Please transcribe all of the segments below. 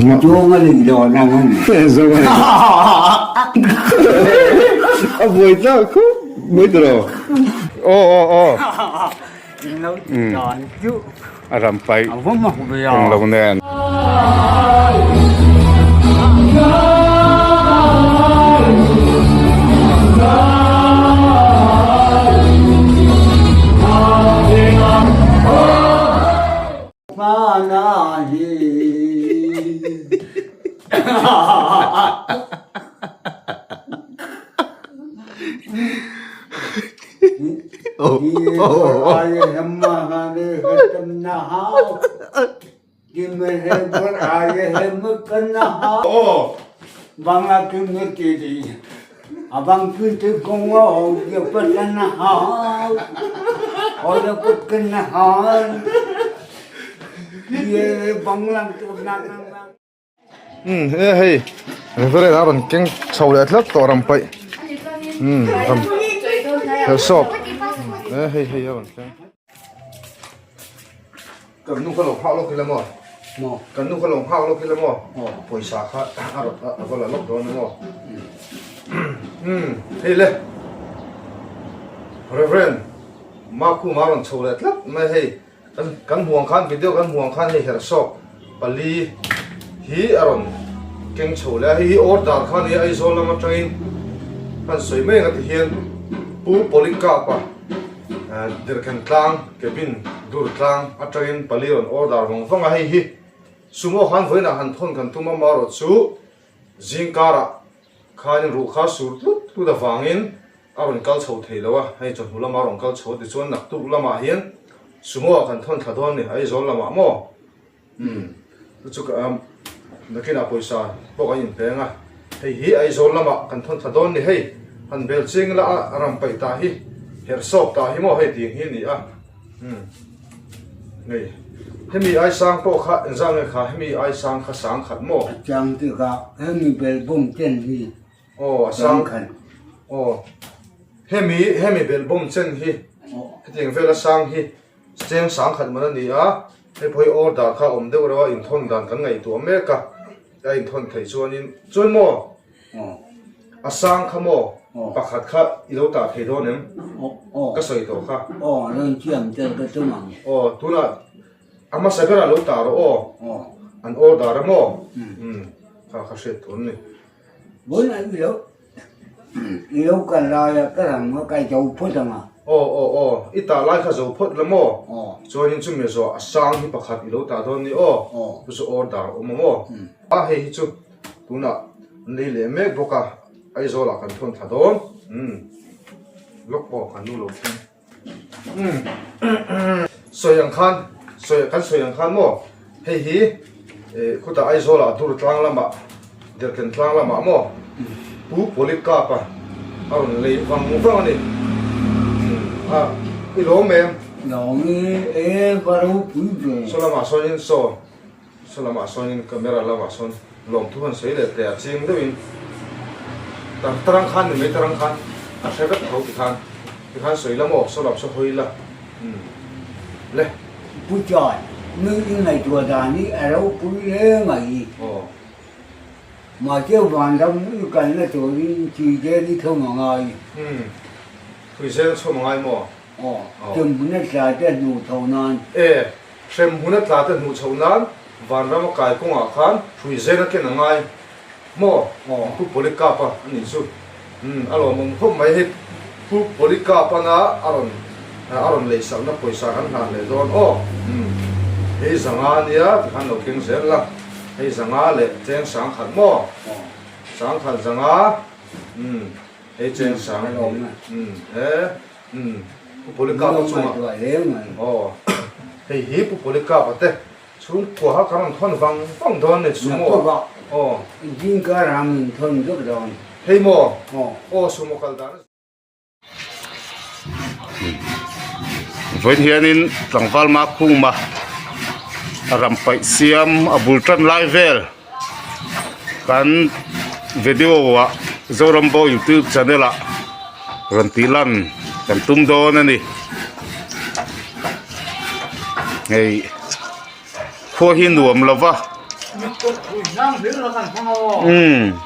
Zawnga lei dawn ang a ni. Zawnga lei A buai tlak khawp mai tawh. Aw aw aw. A ram paih eng lo nen. Umm he hei reverend a rawn keng chho leh tlat tawh ram paih umm ram herhsawp he hei hei a rawn keng kan nu kha lo nghak lawk ila maw kan nu kha lo nghak lawk ila maw pawisa kha a rawn a va la lawk dawn a maw umm hei le reverend Makhuma a rawn chho leh tlat mai hei. Kan hmuh ang khan video kan hmuh ang khan hei herhsawk pali hi a rawn keng chho leh a, hei hi order kha a ni a, Aizawl lam atangin kan sawi mai ang a ti hian Pu Polycarp-a Dirkhen tlang cabin dur tlang atangin pali a rawn order vang vang a, hei hi sumo khan vawiinah han thawn kan tum a, amaherawh chu zingkarah khanin ruh kha sur tlut tlut avangin A rawn kal chho thei lo a, hei chawhnu lama a rawn kal chho tichuan naktuk lamah hian sumo ah kan thawn thla dawn ni, Aizawl lamah maw? Umm chu chu ka nakinah pawisa pawh kan inpeng a, hei hi Aizawl lamah kan thawn thla dawn ni hei, han bel ching ila a ram paih tah hi herh sawp tah hi maw hei tih ang hi a ni a, umm hei hemi aisang pawh kha engzah nge kha hemi aisang kha sang khat maw? A chang tikah hemi belbawm ten hi Aw a sang aw hemi hemi belhbawm chen hi hetiang vela sang hi cheng sang khat man a ni a hei pawh hi order kha a awm deuh reuh a inthawn dan kan ngaihtuah mek a a inthawn theih chuanin chuan maw a sang kha maw pakhat kha i lo tah thei dawn em ka sawi tawh kha aw tunah a hmasa berah lo tah rawh aw an order a maw kha kha hriat tur a ni. Bul an i lo i lo kal lai a ka ram a kai zo phawt ang a. Aw aw aw i tah lai kha zo phawt la maw? Aw. Chuanin chumi zawh a sang hi pakhat i lo tah dawn ni aw. Aw. Chu chu order a awm a maw? A hei hi chu tunah an lei leh mek bawk a, Aizawl ah kan thawn thla dawn. Umm lawk pawh kan nu lo thleng. Umm sawi ang khan sawi kan sawi ang khan maw hei hi eh khutah Aizawl ah dur tlang lamah Derhken tlang lamah maw Pu Polycarp a a rawn lei vang vang a ni a i lawm em? Lawm e e va ropui ve. Saw lamah sawnin saw Saw lamah sawnin camera lamah sawn lawmthu han sawi leh teh a ching deuhin tar tarang khan ni mai tarang khan a hre vek tho tikhan tikhan sawi la maw saw lam saw hawi la umm le. Pu John, mi i ngaihtuah dan hi a ropui hle mai. Aw. Mahse vanram i kalna turin Tuizel i thawm a ngai. Umm, Tuizel chhawm a ngai maw? Aw, tumhmun a tla te hnuh chho nan. E, hremhmun a tla te hnuh chho nan vanram a kai kawngah khan hrui zen a ken a ngai maw? Aw, Pu Polycarp a anih chu. Umm, a lawmawm khawp mai hei Pu Polycarp ana a rawn a rawn leisakna pawisa kan hlan leh dawn aw. Umm, hei zanga nia tikhan lo keng zel la, hei zanga leh cheng sangkhat maw? Sangkhat zanga, umm, hei cheng sang, umm, he. Umm Pu Polycarp a chungah aw hei hi Pu Polycarp a te chhungkua kha kan rawn thawn vang vang dawn a ni sumo aw hei maw aw sumo kal dan Vawiin hianin tlangval Makhuma a ram paih siam a bul tan lai vel kan video ah Zorambo youtube channel ah rawn tih lan kan tum dawn a ni hei khua hi nuam lo va. Umm.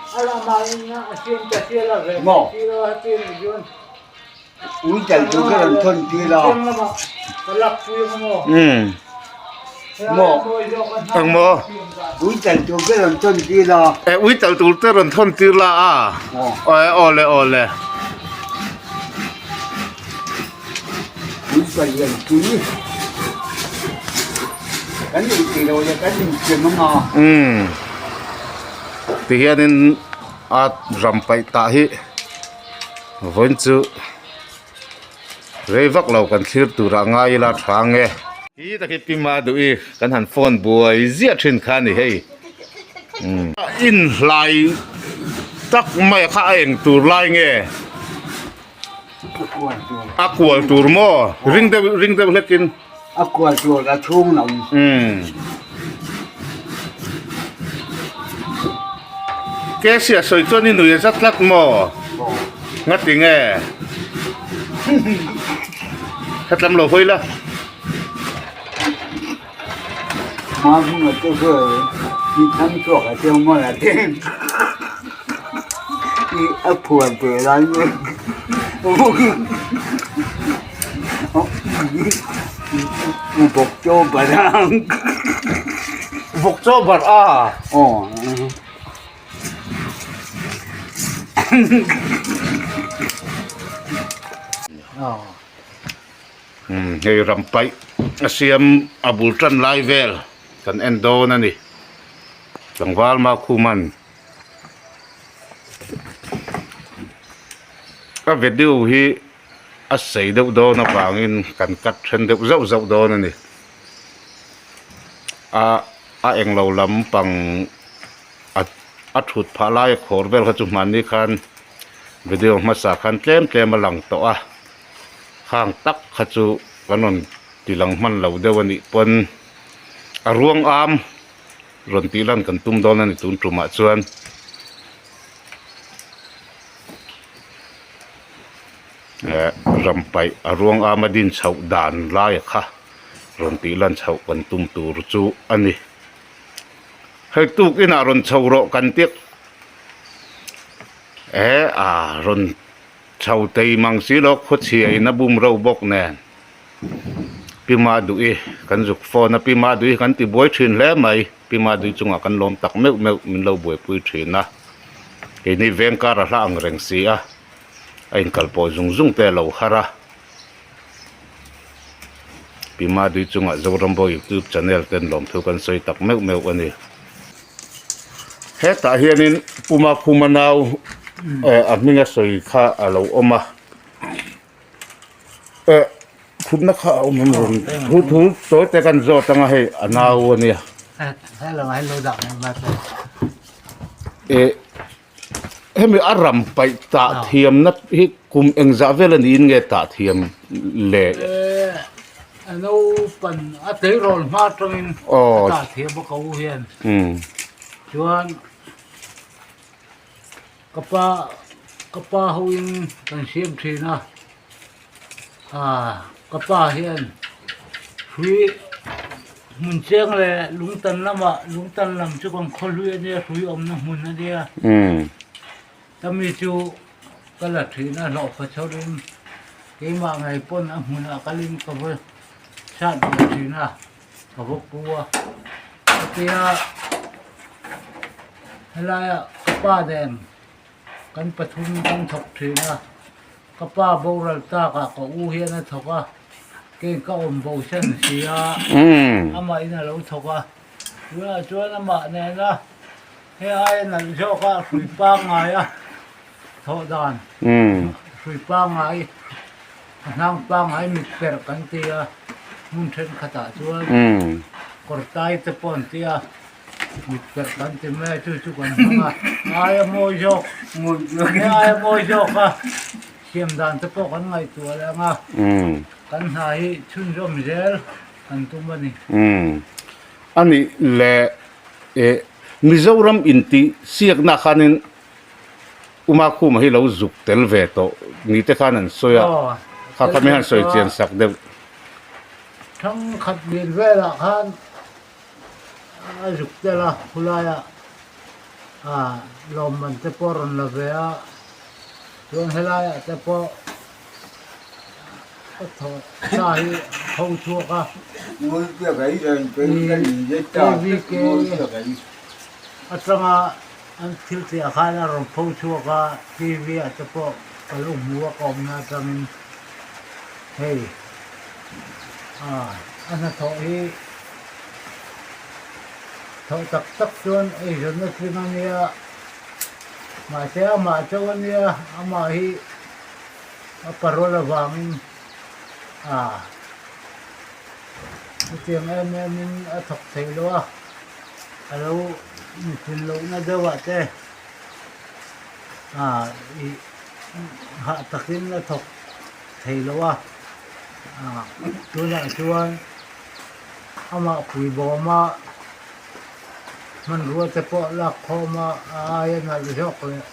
Maw? Ui tal tur ka rawn thawn tir a. Umm. Maw? Eng maw? Ui tal tur ka rawn thawn tir a. E ui tal tur te rawn thawn tir la a. Aw. Awle awle. Ui palian pui. Kan in ti lo leh kan in chem anga. Umm. Tihianin a ram paih tah hi vawiin chu rei vak lo kan thlir turah ngai ila tha ang e. Hi tak hi Pi Maduhi kan han phone buai ziah thin kha a ni hei. Umm. Inhlai tak mai kha a eng tur lai nge? A kual tur maw? Ring deuh ring deuh hlekin. A kual tur a chhung lam. Umm. Kesia sawi chuan i nui a za tlat maw? Ngati nge? Hretlam lo hawi la. Hma hmunah te chuan i thlang chhuak a teuh maw la te i a phuar ve lai mek vawk chaw barh a vawk chaw barh a aw. Umm hei ram paih a siam a bul tan lai vel kan en dawn a ni tlangval Makhuman a video hi a sei deuh dawn avangin kan cut then deuh zauh zauh dawn a ni a a englo lampang a a thut phah lai a khawr vel kha chu hmanni khan video hmasa khan tlem tlem a lang tawh a. Khang tak kha chu kan rawn ti lang hman lo deuh a nih pawn a ruang am rawn tih lan kan tum dawn a ni tun tumah chuan eh ram paih a ruang am a din chhoh dan lai a kha rawn tih lan chhoh kan tum tur chu a ni. Hei tuk inah rawn chho rawh kan tih eh a rawn. Chho tei mang si lo khawchhia in a bum ro bawk nen Pi Maduhi kan zuk phone a, Pi Maduhi kan ti buai thin hle mai, Pi Maduhi chungah kan lawm tak meuh meuh min lo buaipui thin a, keini veng kar a hla ang reng si a, a inkalpawh zung zung te a lo har a, Pi Maduhi chungah Zorambo YouTube channel ten lawmthu kan sawi tak meuh meuh a ni. Hetah hianin Puma Khuma nau eh a hminga sawi kha a lo awm a eh thutna kha a awm em rawn thu thu tawi te kan zawt anga hei a nau a nia eh hemi a ram paih tah thiamna hi kum engzah vel a niin nge tah thiam le A naupan a tleirawl hma atangin a tah thiam a ko hian chuan ka pa ka pa hoin kan siam thin a ah ka pa hian hrui hmun cheng leh lungtan lamah lungtan lam chu kan khaw hlui a nia hrui awmna hmun a nia Chumi chu ka la thin a hlawh fa chhorin keimah ngei pawn a hmunah kalin ka va sat ve thin a, ka va pu a. Chutia helaia ka pa nen kan pathum kan thawk thin a, ka pa boral takah ka u hian a thawk a, kei ka awm bo sen si a, amahin a lo thawk a, tunah chuan amah nena He aia nalh zawk a hrui pangngai a thawh dan hrui pangngai a hnang pangngai mit perh kan ti a hmun thenkhatah chuan kawr tai te pawh an ti a mit perh kan ti mai a chu chu kan hmang a aia mawi zawk he aia mawi zawk a siam dan te pawh kan ngaihtuah leh ang a kan hna hi chhunzawm zel kan tum a ni. A nih leh Eh, Mizoram intih siakna khanin Uma Khuma hi lo zuk tel ve tawh ni te khan an sawi a, kha kha mi han sawi chian sak deuh. Thangkhat lian velah khan a zuk tel a khulaiah ah lawmman te pawh a rawn la ve a chuan helaiah te pawh a thawh sa hi a pho chhuak a KVK atanga an thil tih ah khan a rawn pho chhuak a T_V ah te pawh ka lo hmu a ka awmna atangin hei ah a hnathawh hi thawh tak tak chuan eizawnna tling a nia mahse amah chauh a nia amah hi a parol avangin ah chutiang em em in a thawk thei lo a a lo mithin lohna deuh ah te ah ih hah takin a thawk thei lo a ah tunah chuan amah puibawma hmanrua te pawh lak khawm a a aia nalh zawk leh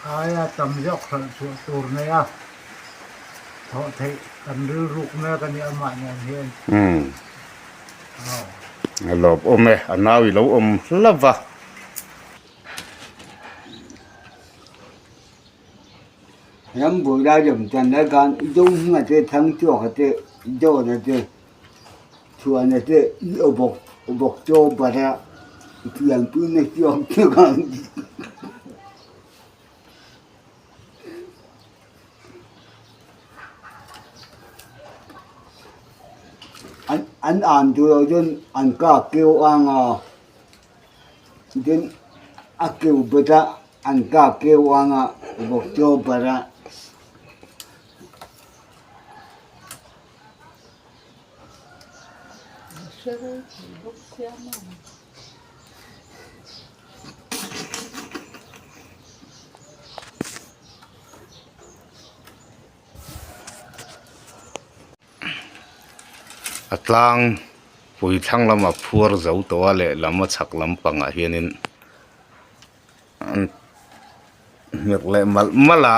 a aia tam zawk hralh chhuah tur nei a thawh theih kan rilruk mek a ni amah nen hian. Umm a lawp awm e a nau i lo awm hlauh va. Ram bul lai deuh tan lai khan i do hmunah te thangchhuak te i dawna te chhuana te i aw bawk aw bawk chaw bara i pianpui na chhuak te khan an an an duh loh chuan an kak keu ang a. Tin a keu bet a an kak keu ang a vawk chaw barh a. A tlang pui thlang lamah phuar zo tawh a lehlam a chhak lampangah hianin an nghet leh malh malh a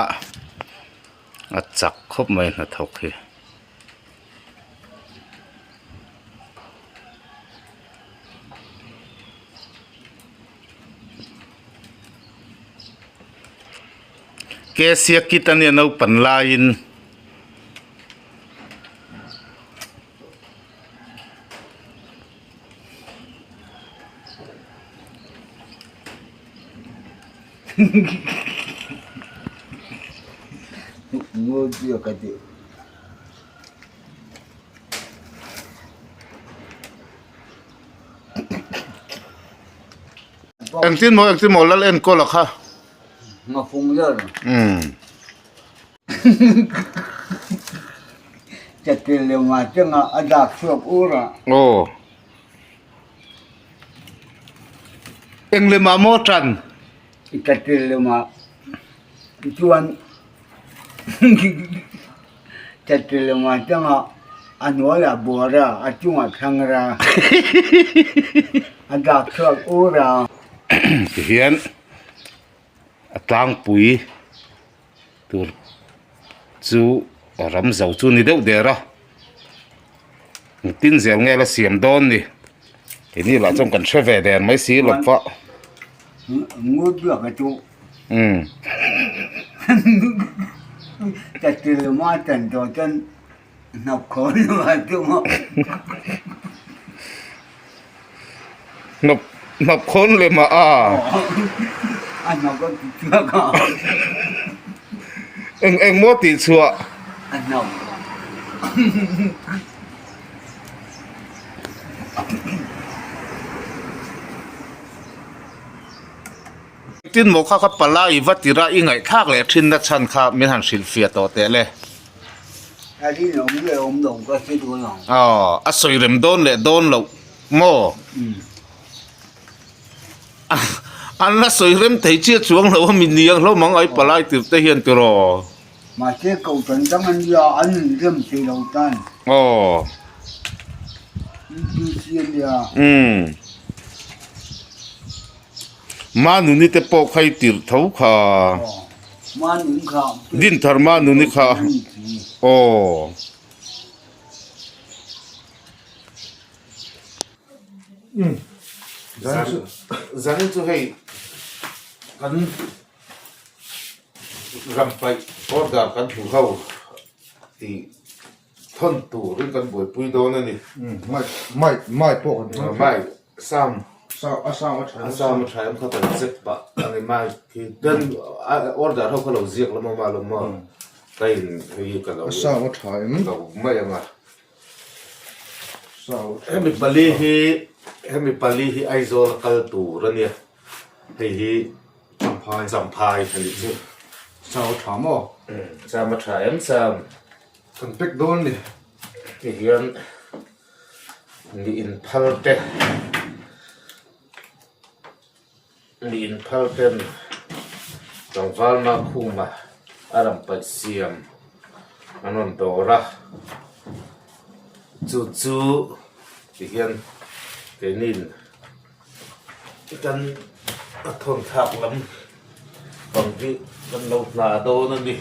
a chak khawp mai hnathawk hi. Kesia kit ania naupan laiin. Engtin maw engtin maw lal enkawl a kha. Ngafung lal. Umm. Chatil leh ngah changa a dak chhuak ur a. Aw. Eng lemah maw tan? Chatil lemah chuan chatil lemah changa a hnuaiah buar a, a chungah thlangra a dak chhuak ur a. Tihian a tlangpui. Tur chu ram zo chu ni deuh der a engtin zel nge la siam dawn ni keini lah chuan kan hre ve der mai si lo pawh umm. Hnap hnap khawn lem ah a. Eng eng maw tih chhuah. Tin maw kha kha pala i va tira i ngaihthlak leh thin na chhan kha min han hrilhfiah tawh teh le. Aw a sawi rem dawn leh dawn loh maw? An la sawi rem thei chiah chuang lo a mi niang hlawm ang ai palai tir te hian tiraw? Mahse kohhran dang an nia an inrem thei lo tan. Aw. UPC an nia. Umm. Manuni te pawh kha i tirh tho kha. Dinthar Manuni kha. Aw. Zan zanin chu hei kan ram paih order kan hmu ho tih thawn turin kan buaipui dawn a ni. Mai mai mai pawh kan hmang Mai sam a sam a tha a sam a tha em kha kan check pah a ni mai khi then order ho kha lo ziak lam a lo maw ka in hei ka lo a sam a tha em lo mai ang a. Hemi pali hi hemi pali hi Aizawl a kal tur a nia hei hi Champhai Champhai a nih chu. Chau a tha maw? Cham a tha em cham. Kan pack dawn a ni. Tihian mi inphal te Mi inphal ten tlangval Makhuma a rawn paih siam an rawn dawr a, chu chu tihian keinin kan a thawn thlak lam pang hi kan lo hna dawn a ni.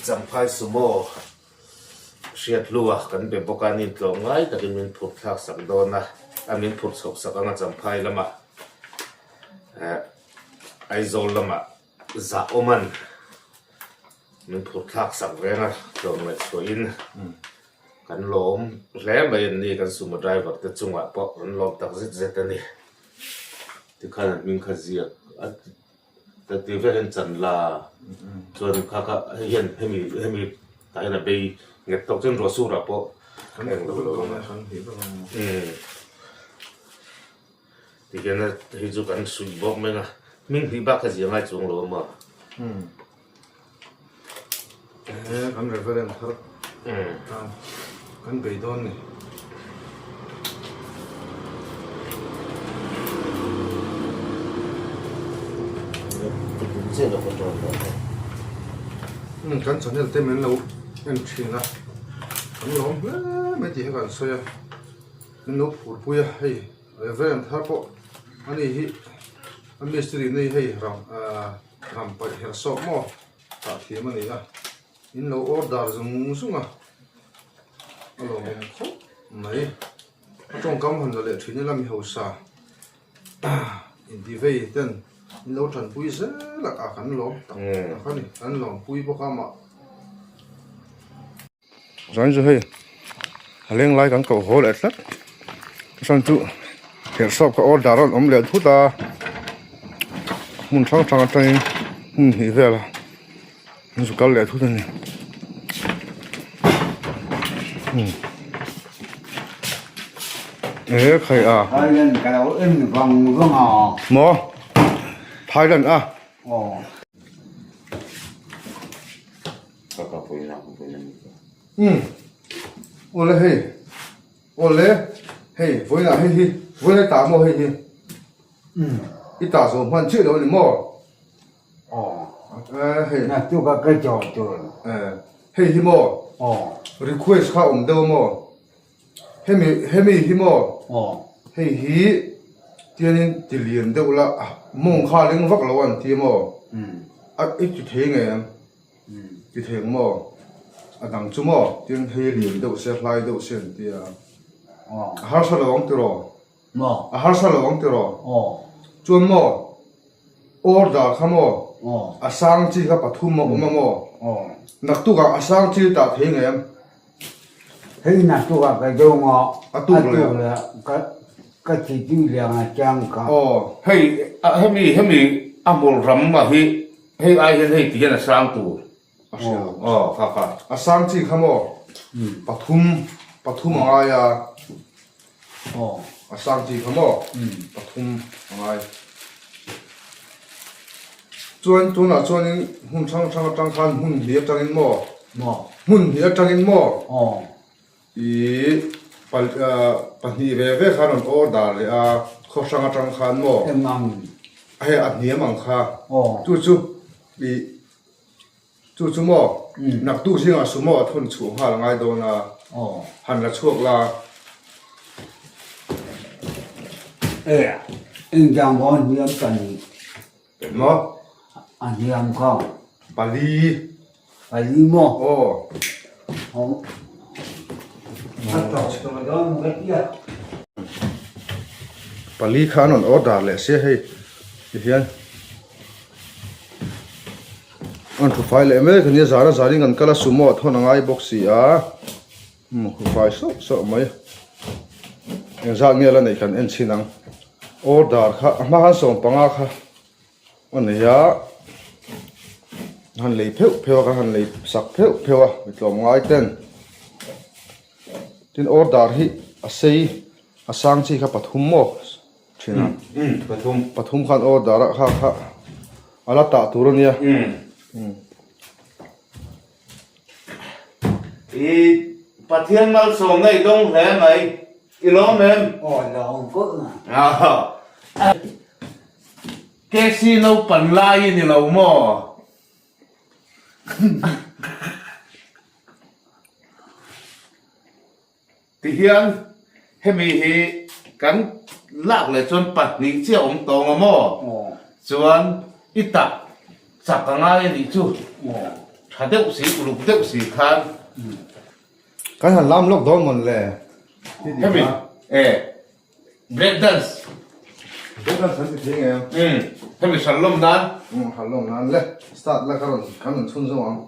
Champhai Sumo. Hriat hlua kan be bawk a, nin tlawm ngai takin min phurh thlak sak dawn a, a min phurh chhoh sak anga Champhai lamah eh Aizawl lamah zah awman min phurh thlak sak reng a, tlawm ngaihchhuahin kan lawm hle mai an ni, kan sumo driver te chungah pawh kan lawm tak zet zet a ni. Tikhan an hming kha ziak a. Ka ti vel hian chan la chuan kha kha hei hian hemi hemi tah hian a bei nghet tawk chuan ruah surah pawh eng lo lo ang a ti hian hei chu kan suih bawk mai a hming hnih bak kha zia ngai chuang lo a maw kan reverend thar tan kan bei dawn ni. Kan channel te min lo en thin a kan lawm hle mai tih hi kan sawi a min lo phur pui a hei reverend thar pawh ani hi a mistiri nei hei ram ahh. Ram paih her sawk maw tah thiam a ni a, in lo order zung zung a, a lawmawm khawp mai. A tawngkam han la leh thin ila mi hausa intivei ten in lo tanpui zel a ah kan lawm tak tak a ni, kan lawmpui bawk a mah. Chuan chu hei a leng lai kan koh haw leh tlat chuan chu herhsawp kha order a rawn awm leh thut a hmun hrang hrang atangin hmun hnih vel a an zu kal leh thut a ni e khai a Thailand ka lo en vang vang a maw Thailand a aw. Umm awle hei awle hei vawiinah hei hi vawiin a tah maw hei hi umm i tah zawh hman chiah lo a ni maw aw hei hei hi maw request kha awm deuh a maw. Hemi hemi hi maw hei hi tianin ti lian deuh la mawng kha a leng vak lo an ti maw a i ti thei ngei ang ti thei ang maw a dang chu maw tin hei lian deuh se hlai deuh se an ti a a harsa lo ang tiraw a harsa lo ang tiraw chuan maw order kha maw a sang chi kha pathum a awm a maw naktukah a sang chi tah thei ngei ang. Hei naktuk ah ka dawng a, a tuk leh ka thi tih leng a chang kha. Aw, hei hemi hemi a hmul ram a hi hei ai hian hei ti hian a sang tur. Aw kha kha. A sang chi kha maw? Pathum pathum a ngai a. Aw. A sang chi kha maw? Pathum a ngai. Chuan tunah chuanin hmun hrang hrang atang khan hmun hnih atangin maw? Maw. Hmun hnih atangin maw? Aw. Ih pal ah pahnih ve ve khan rawn order leh a, khaw hrang atang khan maw? Eng ang? Hei a hniam ang kha. Aw. Chu chu ih chu chu maw? Naktuk zingah sumo a thawn chhuah nghal a ngai dawn a. Aw. Han la chhuak la. E, engdang maw hniam kan Maw? A hniam kha. Pali. Pali maw? Aw. Aw. Pali kha an rawn order leh sia hei tihian an thu fai leh mek ania zan a zanin kan kal a sumo ah thawn a ngai bawk si a umm thu fai sauh sauh mai engzat nge la neih kan en chhin ang order kha a hma khan sawmpanga kha. A nei a, han lei pheuh pheuh a kan han lei sak pheuh pheuh a mi tlawmngai ten tin order hi a sei a sang chi kha pathum maw thin a pathum pathum khan order a kha kha a la tah tur a nia I Pathian malsawmna i dawng hle mai i lawm em? Aw lawm pawh na. KC naupan lai i ni lo maw? Tihian hemi hi kan lak leh chuan pahnih chiah awm tawng a maw? Chuan i tak chak a ngai a nih chu. Tha deuh si, uluk deuh si khan. Kan han lam lawk dawn mawn le. Hemi e. Break dance. Break dance an ti thei nge. Umm hemi hran lawm nan. Umm hran lawm nan le start la ka rawn kan rawn chhun zawng ang.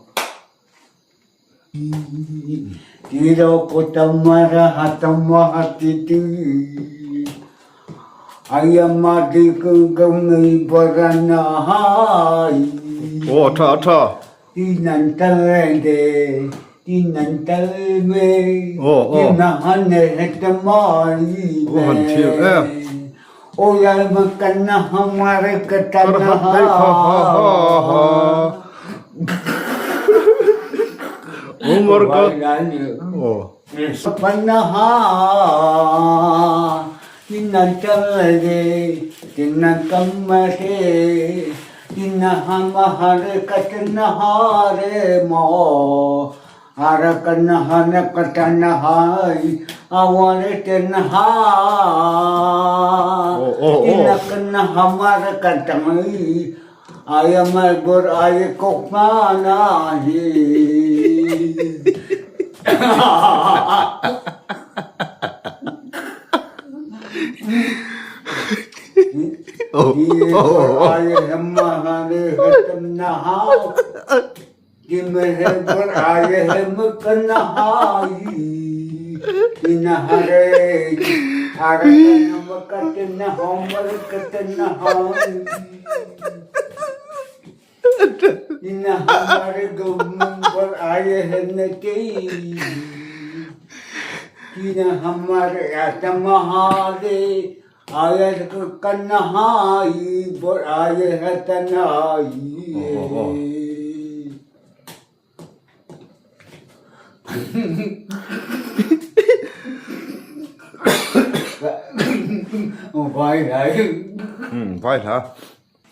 Aw a tha a tha. Aw han thil em. Umar ka aw. Vai hla.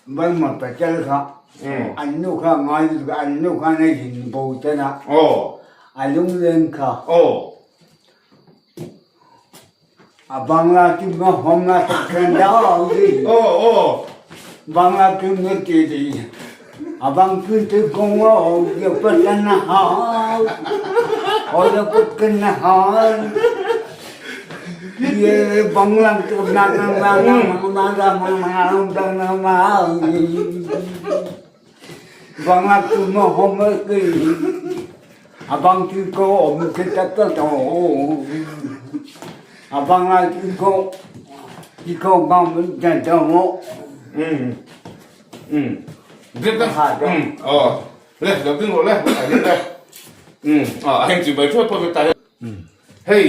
Burma pacal kha an nu kha ngai an nu kha na zin bo tan a a lunglen kha a bangla tu ma hom na tak khan da di bangla tu ma ti di a bang tu tu kong o yo patan na ha o yo patan na ha ye bangla tu na na na na na na na na na bangla tu ma hom ki a bang tu ko om ki ta ta to a bangla tu ko ki ko bang jan to mo Le lo ding rawh le a hian le a heng chi mai thuai pawh ta hei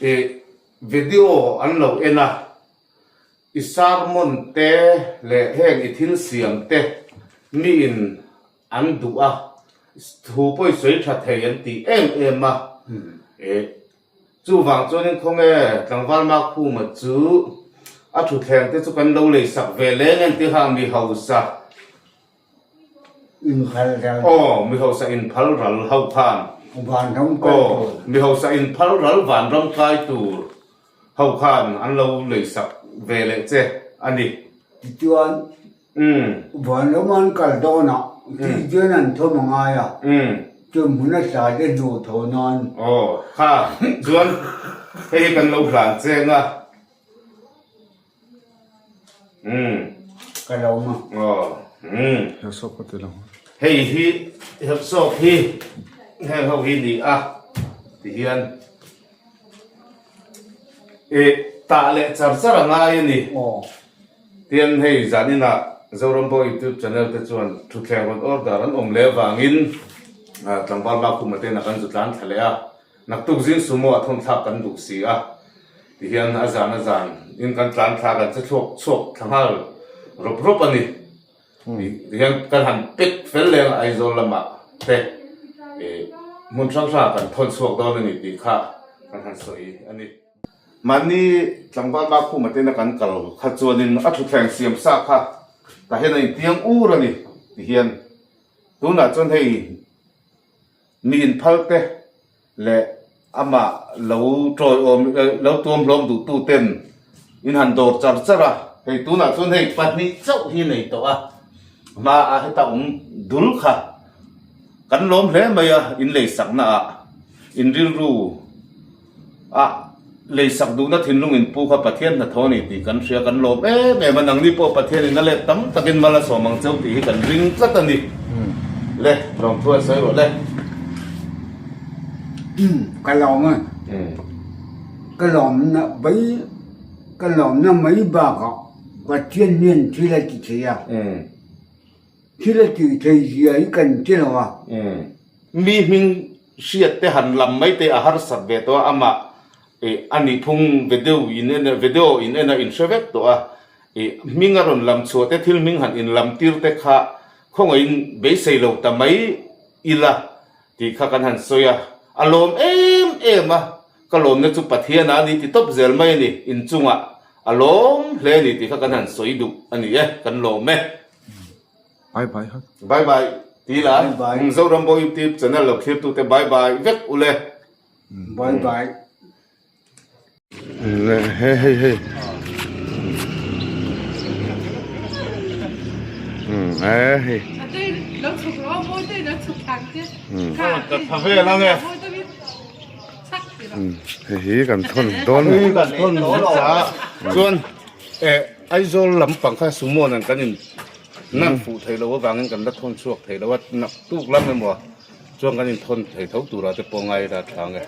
i video an lo en a i sermon te leh heng i thil siam te mi in an duh a thu pawh i sawi tha thei an tih em em a eh chuvang chuanin khawnge tlangval Makphuma chu a thutthleng te chu kan lo lei sak ve leng en tih kha mi hausa. Aw, mi hausa inphal ral ho khan. Vanram kai tur. Aw, mi hausa inphal ral vanram kai tur ho khan an lo leisak ve leh che a ni. Tichuan, vanram an kal dawnah tih chuan an thawm a ngai a. Chawhmun a tla te hnawh thaw nan. Aw kha chuan hei hi kan lo hlan cheng a. Umm. Ka lo ma. Aw umm. Herhsawp ka ti lo. Hei hi herhsawp hi heng ho hi ni a ti hian eh tah leh char char a ngai a ni. Aw. Tian hei zaninah Zorambo YouTube channel te chuan thutthleng rawn order an awm leh avangin tlangval Makhuma te inah kan zu tlan thla leh a, naktuk zing sumo a thawn thlak kan duh si a, tihian a zan a zan in kan tlan thla kan che chhuak chhuak thla nghal rawp rawp a ni. Tihian kan han pek fel leng a Aizawl lamah te hmun hrang hrangah kan thawn chhuak dawn a ni tih kha kan han sawi a ni. Mahni tlangval Makhuma tena kan kal kha chuanin a thutthleng siam sa kha tah hian a intiang ur a ni ti hian tunah chuan hei mi inphal te leh amah lo tawiawm lo tuam hlawm duhtu ten in han dawr char char a, hei tunah chuan hei pahnih chauh hi nei tawh a, hmaah heta awm dul kha kan lawm hle mai a in lei sakna ah in rilru A leisak duhna thinlung in pu kha Pathian hnathawh a ni tih kan hria, kan lawm em em a, nangni pawh Pathianin a let tam takin mal a sawm ang cheu tih hi kan ring tlat a ni. Le, lawmthu an sawi rawh le. Umm, ka lawm a, ka lawmna mai, ka lawmna mai bakah Pathian hian thil a ti thei a, thil a tih thei zia hi kan ti lo a. Mi hming Hriat te han lam mai te a harsat ve tawh a, amah ih a nih phung video in en a video in en a in hre vek tawh a, ih hming a rawn lam chhuah te thil hming han in lam tir te kha khawngaihin beisei lo ta mai ila tih kha kan han sawi a, a lawm em em a, ka lawmna chu Pathian a ni ti tawp zel mai a ni, inchungah a lawm hle a ni tih kha kan han sawi duh a ni e, kan lawm e. Bye bye hat. Bye bye ti la. Zoram Bo YouTube channel lo thlir tute bye bye vek ule. Bye bye. Hei hei hei. Hei hei. Hei hi kan thawn dawn. Kan thawn dawn chuan Aizawl lampang kha sumo nen kan in nan fuh thei lo avangin kan la thawn chhuak thei lo a, naktuk lam emaw chuan kan in thawn thei tho turah te pawh ngai ila a tha ang e.